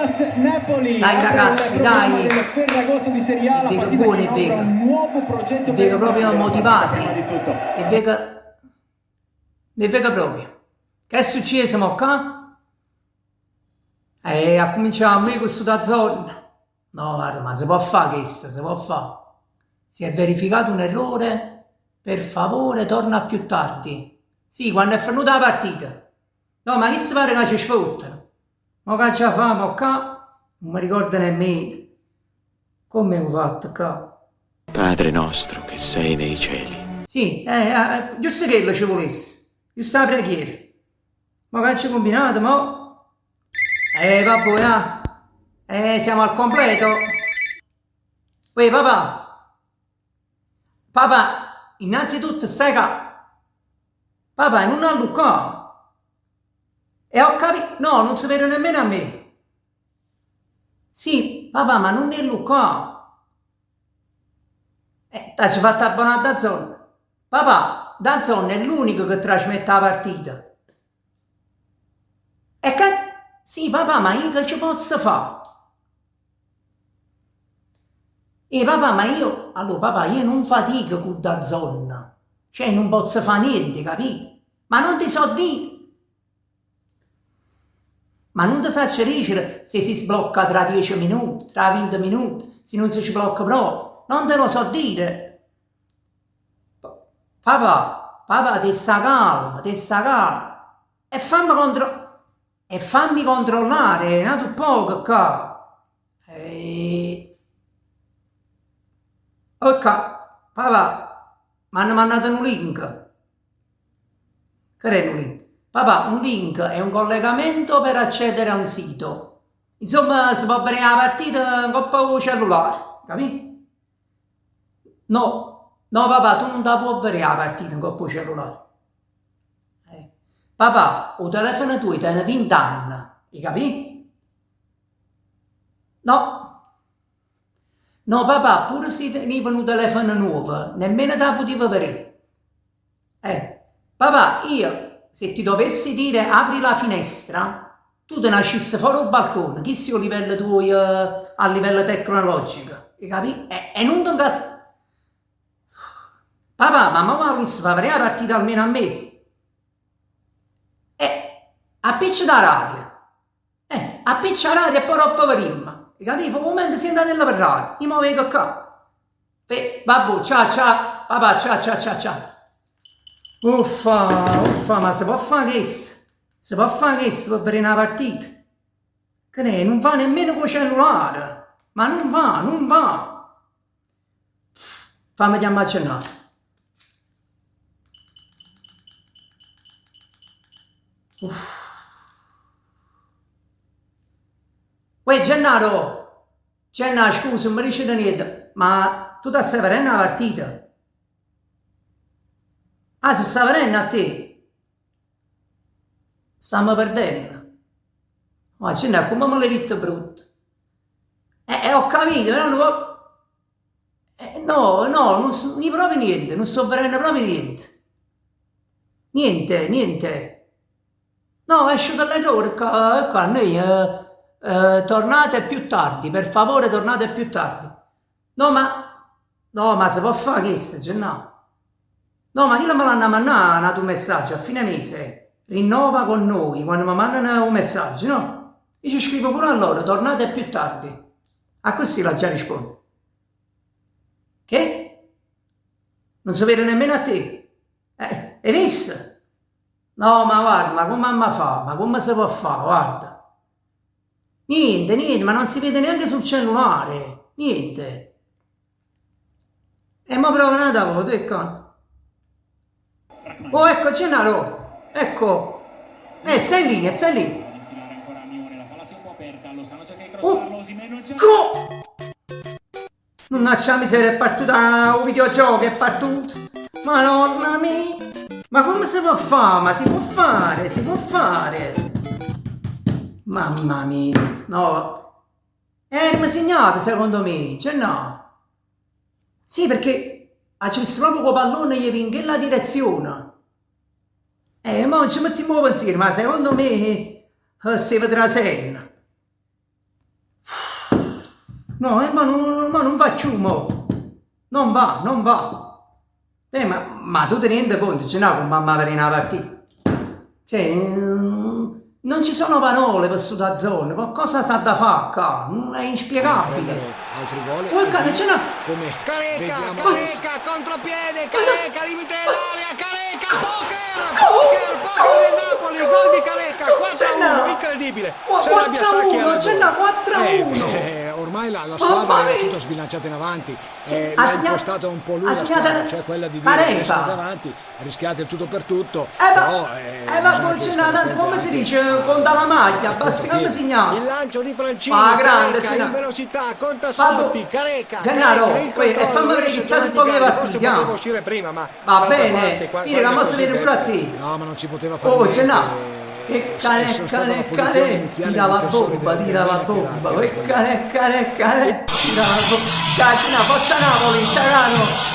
Hellas-Napoli Dai apre il ragazzi, programma dai! del Ferragosto di Serie A, E la vedo partita che buoni, e inaugura vedo. un nuovo progetto E per vedo proprio entrambe, la partita motivati. prima di tutto. E vedo... Ne vedo proprio. Che è successo mo qua? Accominciamo io con sto DAZN. No, guarda, ma si può fare questo, si può fare. Si è verificato un errore, per favore torna più tardi. Sì, quando è fernuta la partita. No, ma chi si pare che ci sfruttano? Ma che ce fa, mo qua? Non mi ricordo nemmeno. Come ho fatto qua? Padre nostro che sei nei cieli. Sì, giusto quello ci volesse. Giusto la preghiera. Ma che ci combinato, mo? Vabbè, ah. Siamo al completo. Uè, papà. Papà, innanzitutto stai qua. Papà, non alluccà. E ho capito... No, non si vede nemmeno a me. Sì, papà, ma non è Luca. Ti fatto abbonare a DAZN. Papà, DAZN è l'unico che trasmette la partita. E che... Sì, papà, ma io che ci posso fare? Papà, ma io... Allora, papà, io non fatico con DAZN. Cioè, non posso fare niente, capito? Ma non ti so dire... Ma non ti sa dire se si sblocca tra 10 minuti, tra 20 minuti, se non si sblocca proprio. Non te lo so dire. Papà, papà, ti sta calma, ti sta calma. E fammi contro... E fammi controllare, un altro poco qua. E... Ok, papà, mi hanno mandato un link. Che è un link? Papà, un link è un collegamento per accedere a un sito. Insomma, si può vedere la partita con il cellulare, capito? No, no papà, tu non la puoi vedere la partita con il cellulare. Papà, il telefono tuo tiene 20 anni, hai capito? No. No papà, pure se teniva un telefono nuovo, nemmeno te la potevo vedere. Papà, io... Se ti dovessi dire apri la finestra, tu te ne uscissi fuori il balcone, chi sia il livello tuo a livello tecnologico, hai capito? E non ti incazzo. Papà, ma mamma volesse fare vedere la partita almeno a me. Appiccia la radio. Appiccia la radio e poi dopo vedremo. Hai capito? Per il momento sei andato per radio, io mi vedo qua. Vabbè, ciao ciao, papà, ciao ciao ciao ciao. Uffa, uffa, ma si può fare questo? Si può fare questo per vedere una partita? Che ne è? Non va nemmeno col cellulare. Ma non va, non va. Fammi chiamare Gennaro. Uff. Uè Gennaro! Gennaro, scusa, non mi dici niente, ma tu ti stai vedendo la partita? Ah, si sta venendo a te? Stiamo perdendo. Ma Gennaro, come me l'hai detto brutto? Ho capito, però non può... No, no, non so, non proprio niente, non sto vedendo proprio niente. Niente, niente. No, esce dall'errore qua, qua, noi tornate più tardi, per favore tornate più tardi. No, ma... No, ma si può fare questo, Gennaro? No, ma io me l'hanno mandato un messaggio a fine mese. Rinnova con noi, quando mi mandano un messaggio, no? Io ci scrivo pure a loro, tornate più tardi. A così l'ha già risposto. Che? Non si vede nemmeno a te. Hai visto? No, ma guarda, ma come mamma fa? Ma come si può fare? Guarda. Niente, niente, ma non si vede neanche sul cellulare. Niente. E mo provo un'altra volta, ecco. Oh, ecco, Gennaro. Ecco. Stai in linea, stai lì. Oh, go! Mannaggia miseria, è partita un videogioco, è partito. Madonna mia. Ma come si può fare? Ma si può fare, si può fare. Mamma mia. No. Mi segnato secondo me, cioè no. Sì, perché ha visto proprio col pallone gli in quella direzione. Ma non ci mettiamo pensiero, ma secondo me si vedrà sempre. No, e mo nun, mo nun va cchiù, mo. Non va, non va. Eh, ma, ma tu ti rendi conto, Gennà, come amma vedere una partita? Cioè, non ci sono parole per sta zona, qualcosa sa da fare qua, è inspiegabile. Prendere altri gol. Oh, cane, ce n'ha! Come Careca, vediamo Careca, contropiede, Careca, limite dell'area, Careca, poker, Gol! poker, poker del Napoli, gol di Careca, 4-1, incredibile. Sarabia Sacchi 4-1, ce n'ha 4-1! Eh, ormai la, la Mamma squadra era mia! tutta sbilanciata in avanti, eh, Ha l'ha segnato- impostata un po' lui ha la segnato squadra, cioè quella di dire Careca. adesso andate avanti, rischiate il tutto per tutto, Eh, ma, però eh, eh, ma bisogna poi che ce stare n'ha tanto, attenti come si anche dice, conta la maglia, al basta come contropiede. segnare. Il lancio di Francini, Ah, grande, Careca ce n'ha. in velocità, conta Vabbè. Sotti, Careca, Gennaro, Careca, il poi, e controllo, fammi vedere esce che state un Giovanni po' che Galli, forse partita. poteva uscire prima, ma Va d'altra bene, parte, qua- mira che guarda mo si così vede pure a che- te. No, ma non si poteva fare Oh, niente. Gennaro. E eh, cane, sono stata la cane, posizione cane, iniziale tira dei la difensori bomba, del- tira la del Milan che era- bomba. che era E cane, cane, cane, tira la bomba. Ciao, Gennaro, forza Napoli, ciao Rano.